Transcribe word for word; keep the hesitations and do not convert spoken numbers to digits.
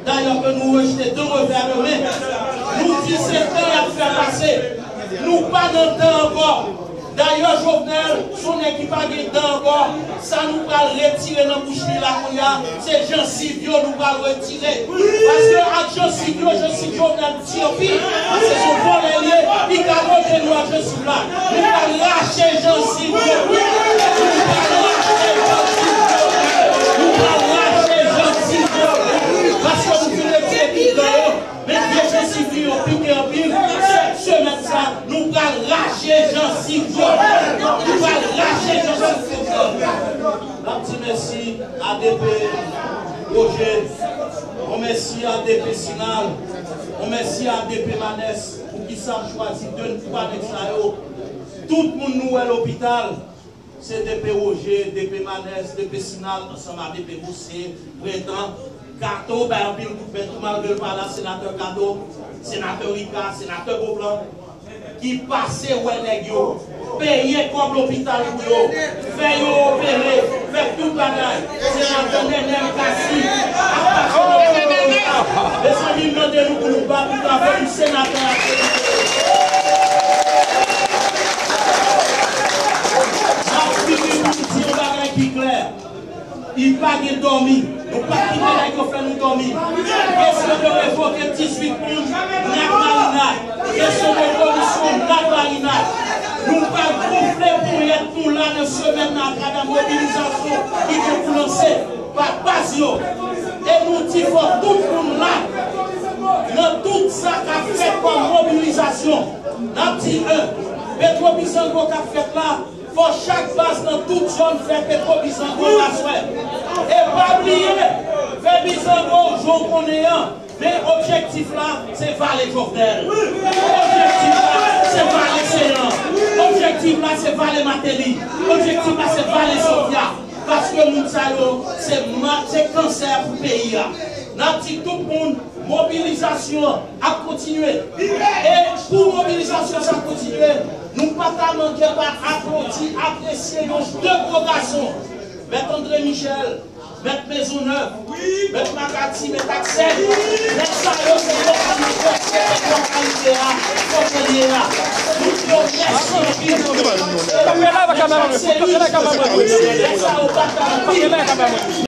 Dayè ke nou rejte de revè de men. Nou di se tan y ap fè pase. Nou pa nan tan ankò. Dayè, Jovenel, se yon nèg ki pa gen tan ankò. Sa nou pral retire nan bouch li la kounye a, se jansiv yo nou pral retire. Paske ak jansiv yo, jansiv Jovenel di anpil. Paske se yon vòlè li ye, li ka monte nou ak jansiv la. Nou pral rache jansiv yo. Nou pral rache jansiv yo. Nou pral rache jansiv yo. Paske nou fin retire pik nan yo. Men vye jansiv li yo pike anpil. Sèt semèn sa, nou pral rache jansiv yo. Nou pral rache jansiv yo. N ap di mèsi a D P Roger. On mèsi a D P Sinal. On mèsi a D P Manès. Poukisa m chwazi de twa nèg sa yo? Tout moun nou wè lopital, se D P Roger, D P Manès, D P Sinal, ansanm a D P Bousse, Prentan, Kato, bay anpil kout men tou malgre l pa la, senatè Kato, senatè Rika, senatè Beauplan, ki pase wè nèg yo, peye kòb lopital pou yo, fè yo opere, fè tout bagay. Senatè Nènèl Cassy ap pase nan Florida. Mezanmi, m mande nou pou nou bat pou travay senatè a. M ap fini pou m di yon bagay ki klè. Li pa gen dòmi. Nou pa kite nèg yo fè nou dòmi. Kesyon de revoke dizuit moun, n ap marinad. Kesyon de komisyon, n ap marinad. Nou pral gonfle ponyèt nou la nan semèn nan atravè mobilizasyon ki gen pou lanse pa baz yo. E nou di fò tout moun la nan tout sa k ap fèt kòm mobilizasyon. N ap di en, Petwo Bizango k ap fèt la, fò chak baz nan tout zòn fè Petwo Bizango aswè. E pa bliye, fè Bizango jan w konnen an. Men objektif la, se vale Jovenel. Objektif la, se vale Seyan. Objektif la, se vale Martelly. Objektif la, se vale Sofia. Paske moun sa yo, se ma-, se kansè pou peyi a. N ap di tout moun, mobilizasyon an ap kontinye. E pou mobilizasyon sa kontinye, nou pa ta manke pa aplodi, apresye yon de gwo gason, Mèt André Michel, Mèt Maisonneuve, Mèt Macathy, Mèt Axel. Nèg sa yo se yo ki fè se lòtalite a, fòk li ye la. Nou di yo mèsi anpil. Kanpe la, kanpe la, kanpe la, kanpe la. Nèg sa yo pa ta anpil.